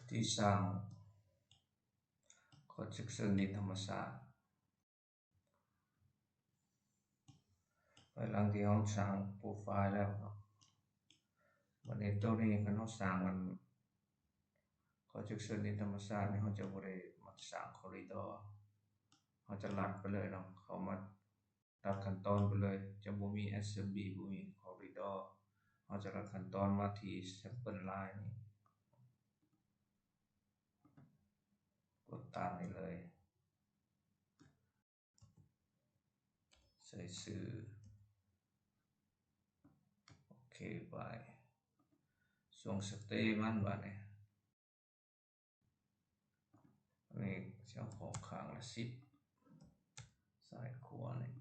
ທີ່ສ້າງ cross section ດິນທຳມະຊາດ ພາຍຫຼັງທີ່ເຮົາສ້າງໂປຣໄຟລ໌ແລ້ວເນາະ. ບັດນີ້ໂຕນີ້ຄັນເຮົາສ້າງອັນ cross section ດິນທຳມະຊາດນີ້ ເຮົາຈະບໍ່ໄດ້ມາສ້າງຄໍຣິດໍ ເຮົາຈະລັດໄປເລີຍເນາະ ເຂົ້າມາ ຕັດຂັ້ນຕອນໄປເລີຍ ຈະບໍ່ມີ assembly ບໍ່ມີຄໍຣິດໍ ເຮົາຈະລັດຂັ້ນຕອນມາທີ່ sample line ນີ້ ກົດຕາມນີ້ເລີຍ ໃສ່ຊື່ ໂອເຄໄປ ຊ່ວງ stay ມັນບາດນີ້ ອັນນີ້ຊິເອົາຂອບຂ້າງລະສິບ ຊ້າຍຂວານີ້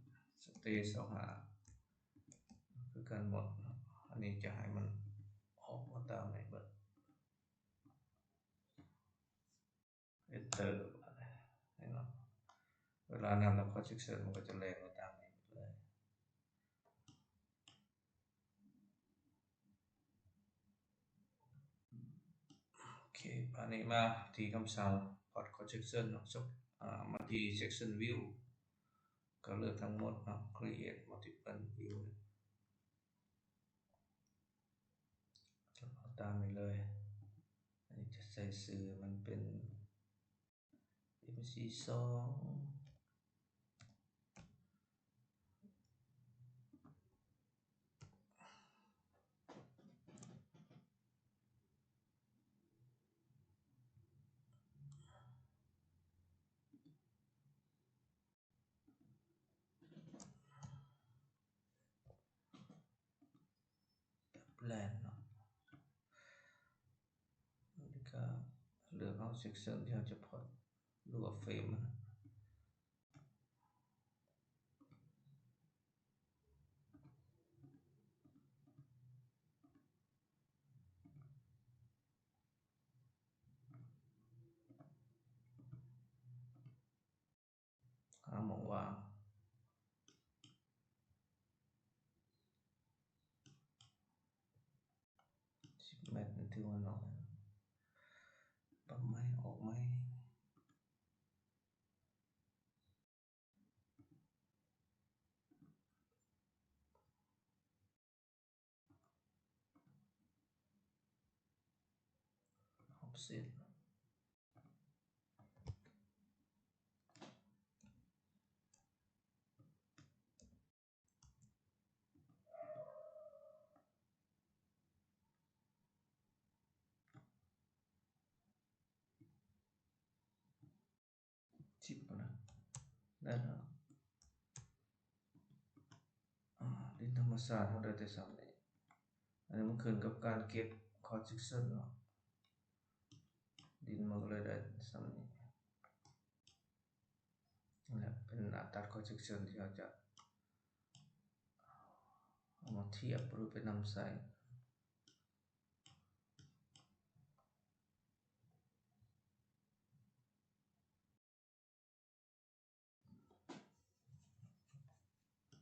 stay ຊາວຫ້າ ຄືກັນໝົດເນາະ. ອັນນີ້ຈະໃຫ້ມັນອອກມາຕາມນີ້ເບິດ enter ບາດນີ້ເນາະ. ເວລານັ້ນລະ cross section ມັນກໍຈະແລ່ນມາຕາມນີ້ເບິດເລີຍ. ໂອເຄ ບາດນີ້ມາທີ່ຄຳສັ່ງ plot cross section ເນາະ ອາ ມາທີ່ section view ກໍເລືອກທັງໝົດເນາະ create multiple view ຈະເອົາຕາມນີ້ເລີຍ. ອັນນີ້ຈະໃສ່ຊື່ມັນເປັນ ເອັມສີ່ສອງ ແບບແລນເນາະ ແລ້ວກໍເລືອກເອົາ section ທີ່ເຮົາຈະ plot ຫຼືວ່າ frame ມັນ. ຫາໝ່ອງວ່າງ ສິບແມັດນີ້ຖືວ່າໜ້ອຍ ປັບໃໝ່ ອອກໃໝ່. ອອບເຊັດ ສິບນະ ໄດ້ແລ້ວ. ອາ ດິນທຳມະຊາດເຮົາໄດ້ແຕ່ສ່ຳນີ້ ອັນນີ້ມັນຂຶ້ນກັບການເກັບ cross section ເນາະ ດິນມັນກໍເລີຍໄດ້ສ່ຳນີ້. ນັ້ນແຫຼະ ເປັນໜ້າຕັດ cross section ທີ່ເຮົາຈະເອົາມາທຽບ ຫຼື ໄປນຳໃຊ້.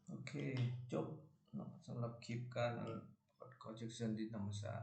ໂອເຄ ຈົບເນາະ ສຳລັບຄລິບການ ອັນ plot cross section ດິນທຳມະຊາດ.